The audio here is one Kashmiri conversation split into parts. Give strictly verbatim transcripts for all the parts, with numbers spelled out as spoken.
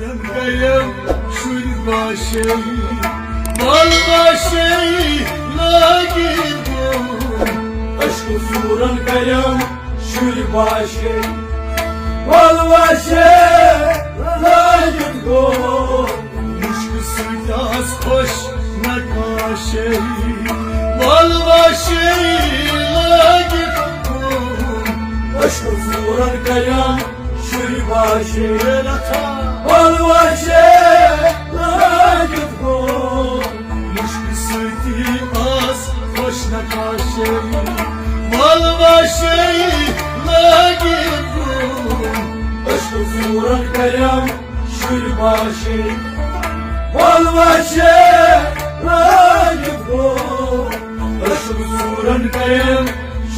گیم شُرۍ باشے، بال باشے لٲگِتھ گوٚو۔ عشق ژوٗرن گیم شُرۍ باشے، بال باشے لٲگِتھ گوٚو۔ مُشکہٕ سۭتۍ آس خۄش نقاشے، بال باشے لٲگِتھ گوٚو۔ عشق ژوٗرن گیم شُرۍ باشے، بال باشے لٲگِتھ گوٚو۔ مُشکہٕ سۭتی آس خۄش نقاشے، بال باشے لٲگِتھ گوٚو۔ عشق ژوٗرن گیم شُرۍ باشے، بال باشے لٲگِتھ گوٚو۔ عشق ژوٗرن گیم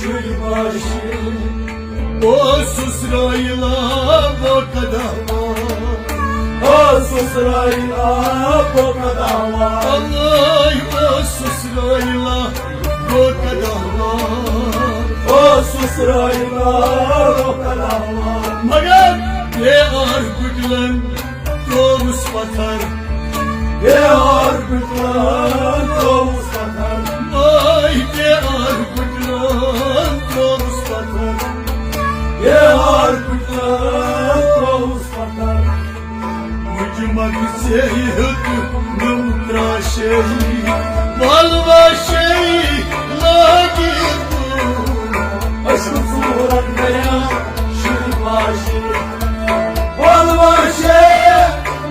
شُرۍ باشے۔ اوسُس رٲیلا بہٕ قداوار۔ اوسُس رٲیلا بہٕ قداوار۔ اللہ اوسُس رٲیلا بہٕ قداوار۔ اوسُس رٲیلا بہٕ قداوار۔ مگر بے آر گُٹلن ترٛووُس پتھر۔ بے آر گُٹلن ترٛووُس پتھر۔ آے بے آر گُٹلن ترٛووُس پتھر۔ بے آر گُٹلن ترٛووُس پتھر۔ مُجہِ مۄکسے ہیوٚت نوٚو ترٛاشے، بال باشے لٲگِتھ گوٚو۔ عشق ژوٗرن گیم شُرۍ باشے، بال باشے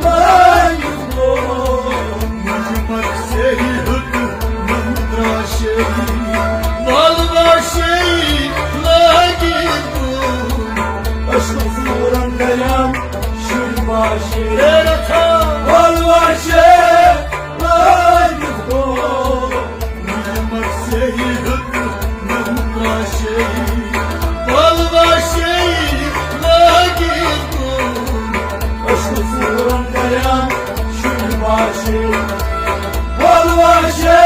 لٲگِتھ گوٚو۔ مُجہِ مۄکسے ہیوٚت نوٚو ترٛاشے، بال باشے لٲگِتھ گوٚو۔ عشق ژوٗرن گیم شُرۍ باشے، بال باشے لٲگِتھ گوٚو۔ مُجہِ مۄکسے ہیوٚت نوٚو ترٛاشے، بال باشے لٲگِتھ گوٚو۔ عشق ژوٗرن گیم شُرۍ باشے، بال باشے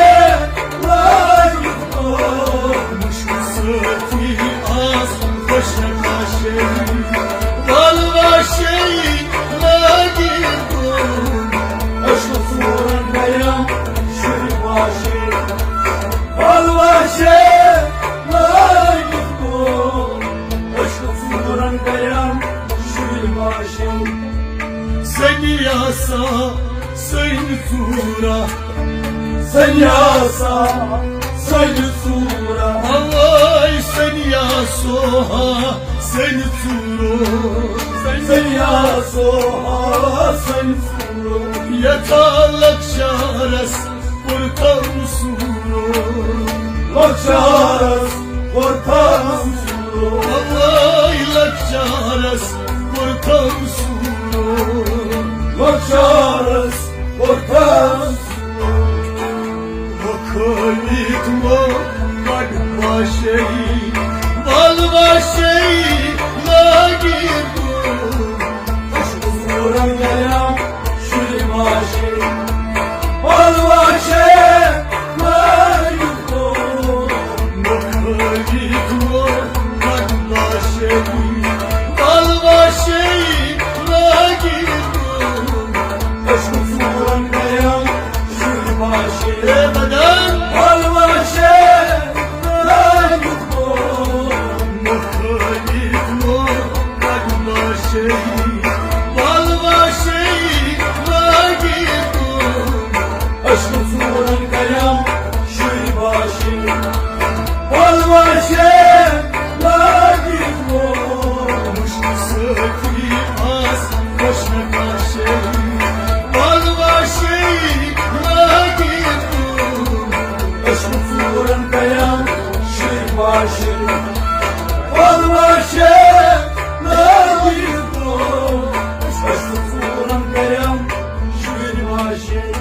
لٲگِتھ گوٚو۔ مُشکہٕ سۭتی آس خۄش نقاشے، بال باشے لٲگِتھ گوٚو۔ عشق ژوٗرن گیم شُرۍ باشے، بال باشے لٲگِتھ گوٚو۔ عشق ژوٗرن گیم شُرۍ باشے۔ سنیا سا سنۍ ژوٗرا۔ سنیا سا سنۍ ژوٗرا۔ اوے سنیا سوہا سنۍ ژوٗرو۔ سنیا سوہا سنۍ ژوٗرو۔ یتھا لۄکچارس کوٚرتھم سوٗرو۔ لۄکچارس کوٚرتھم سوٗرو۔ اوے لۄکچارس کوٚرتھم سوٗرو۔ لۄکچارس کوٚرتھم سوٗرو۔ مۄکھٲوِتھ مۄکھ کٹ باشے، بال باشے لٲگِتھ گوٚو۔ عشق ژوٗرن گیم شُرۍ باشے، بال باشے لٲگِتھ گوٚو۔ مۄکھٲوِتھ مۄکھ کٹ باشے، بال باشے لٲگِتھ گوٚو۔ عشق ژوٗرن گیم شُرۍ باشے، بال باشے لٲگِتھ گوٚو۔ مۄکھٲوِتھ مۄکھ کٹ باشے، بال باشے لٲگِتھ گوٚو۔ عشق ژوٗرن گیم شُرۍ باشے، بال باشے لٲگِتھ گوٚو۔ مُشکہٕ سۭتی آس خۄش نقاشے، بال باشے لٲگِتھ گوٚو۔ عشق ژوٗرن گیم شُرۍ باشے، بال باشے لٲگِتھ گوٚو۔ عشق ژوٗرن گیم شُرۍ باشے۔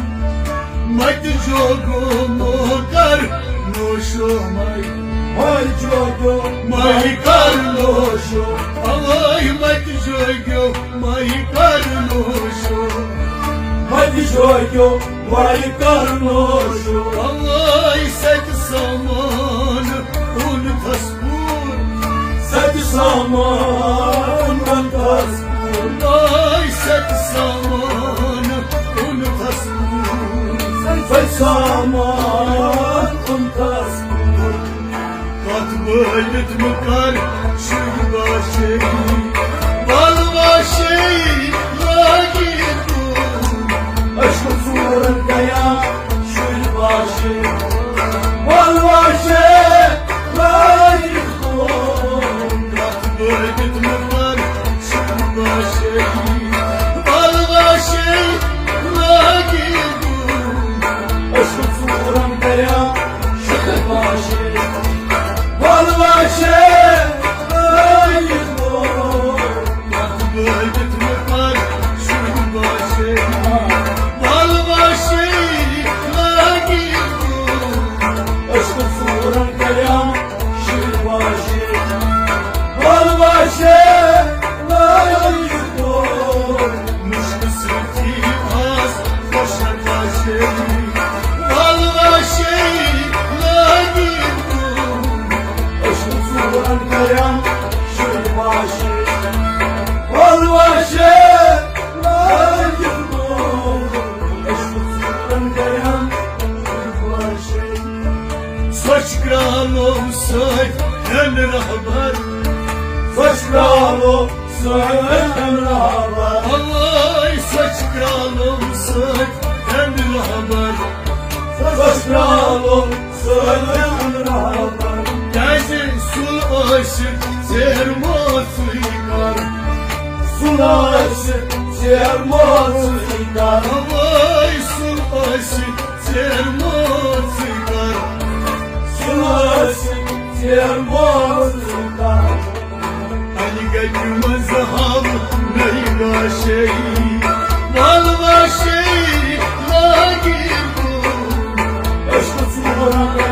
مت جوگو موکر نوشو مائی۔ مت جوگو مائی کر نوشو۔ اوے مت جوگو مائی کر نوشو۔ مت جوگو مائی کر نوشو۔ اوے ست سامان اون دسپور۔ ست سامان اون دسپور۔ اوے ست سامان سامان اوٚنتس کُن۔ کتھ بٲوِتھ مےٚ کر شُرۍ واشے، ول واشے لٲگِتھ کُن۔ أسۍ چھِ ژورن گرٮ۪ن شُرۍ واشے، ول واشے لٲگِتھ کُن۔ کتھ بٲوِتھ مےٚ کر شُرۍ واشے، ول واشے لٲگِتھ کُن۔ أسۍ چھِ ژورن گرٮ۪ن شُرۍ واشے، ول واشے لٲگِتھ کُن۔ کتھ بٲوِتھ مےٚ کر شُرۍ واشے، ول واشے لٲگِتھ کُن۔ أسۍ چھِ ژورن گرٮ۪ن شُرۍ واشے، ول واشے لٲگِتھ کُن۔ مُشکہٕ سۭتی آس خۄشک واشے، ول واشے لٲگِتھ کُن۔ أسۍ چھِ ژورن گرٮ۪ن شُرۍ واشے، ول واشے لٲگِتھ کُن۔ أسۍ چھِ ژورن گرٮ۪ن شُرۍ واشے۔ سۄچھ کرٛالو سۭتۍ ہٮ۪ن رہبر۔ سۄچھ کرٛالو سۭتۍ ہٮ۪ن رہبر۔ اوے سۄچھ کرٛالو سۭتۍ ہٮ۪ن رہبر۔ سۄچھ کرٛالو سۭتۍ ہٮ۪ن رہبر۔ کیٛازِ سُل ٲسِتھ ژیر موژٕے کر۔ سُل ٲسِتھ ژیر موژٕے کر۔ اوے سُل ٲسِتھ ژیر موژٕے کر۔ سُل ٲسِتھ ژیر موژٕے کر۔ انہِ گٹہِ منٛز ہاو نٔے گاشے، ول واشے لٲگِتھ کُن۔ أسۍ چھِ ژورن